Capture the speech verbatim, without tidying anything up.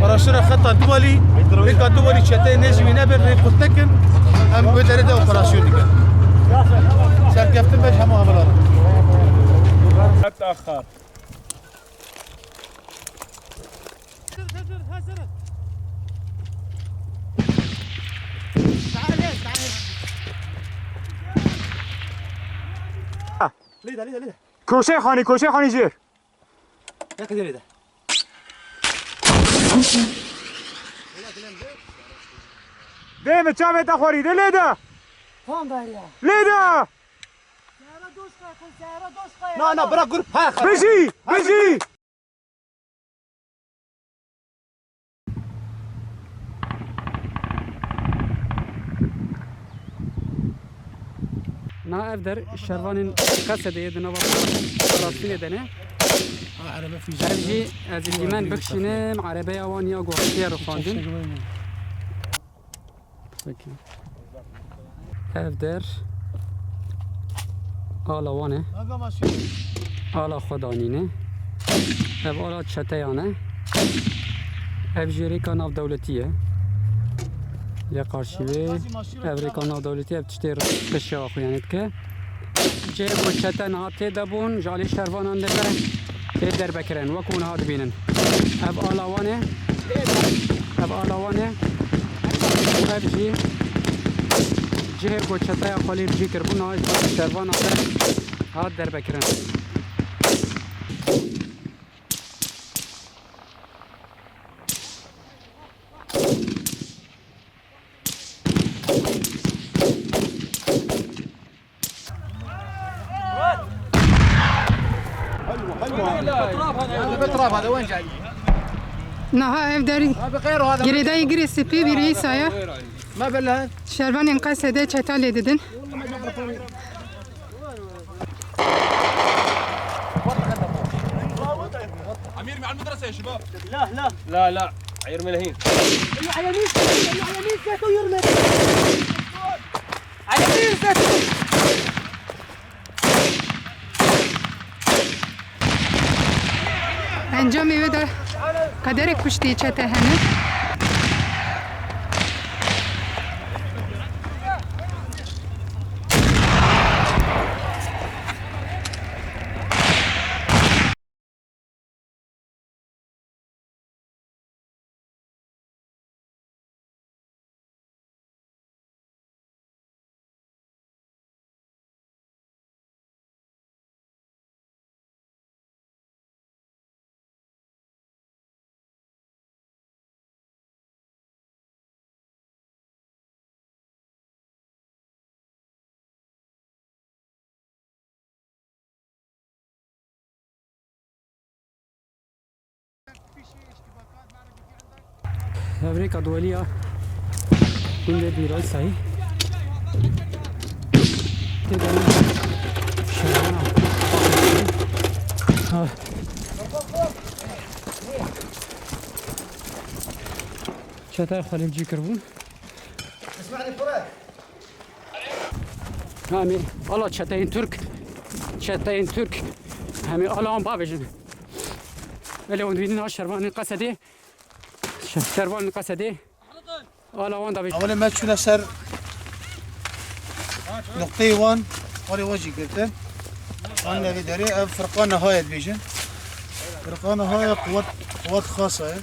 Operasyona xeta Duvalî, rêka Duvalî çeteyê nêzî wî nebin, rê qut nekin. Em wê derê de operasyon dikin. Serkeftin be ji hemû hevalan. Heta axir. Lê de, lê de, lê de. Koşê xanî, koşê xanî jêr. Yek lê de. Dê min çavê te xwarî, dê lê de. Tam dariya. Lê de. Sehra doşka, sehra doşka. Na, na, bırak grup. Ha, ha. Bijî, bijî. Na ev der şervanên Qesedê yê di nava Falastinê de ne. Ha, erebe fîzan. Ev jî ez ê dîmen bikişînim, erebeya wan ya guhatiye rixandin. Peki. Ev der ala wan e. Ala xwe danîne. Ev ala çeteyan e. Ev jî rêka navdewletî ye. Lê qarşî wê ev rêka navdewletî, ev tiştê qişya xwe yanê dike. Cihê ku çete niha tê de bûn, ji alî şervanan dibe, tê derbe kirin, wek hûn niha dibînin. Ev ala wan e, ev ala wan e, ev jî cihê ku çeteya Xwelî Bijî kiribû, niha ji alî şervanan de hat derbe kirin. Niha ev der girêdayî girê spî bîrî îsa ye. Şervanên Qesedê çeta lê didin. أمير مع المدرسة يا شباب. لا، لا. لا، لا. عير من هين. أيوة، على مين؟ أيوة، على مين؟ يا طير من. على مين؟ يا طير. Encamê wê de qederek kuştî çete hene. Ev rêka duwelî ya gundê Bîraysayî. Tê de şervana. Ha. Çetayê Xwelî Bijî kiribûn. Hemî, ala çeteyên Tirk, çeteyên Tirk, hemî ala wan bavêjin. Belê hûn dibînin ha şervanên Qesedê, şe-, şervanên Qesedê, ala wan davêjin. Ewilê me çûne ser nuqteyê wan, warê wan jî girtin. An levê derê ev firqa niha ye dibêjin. Firqa niha ye, quwet, quwet xasa ye.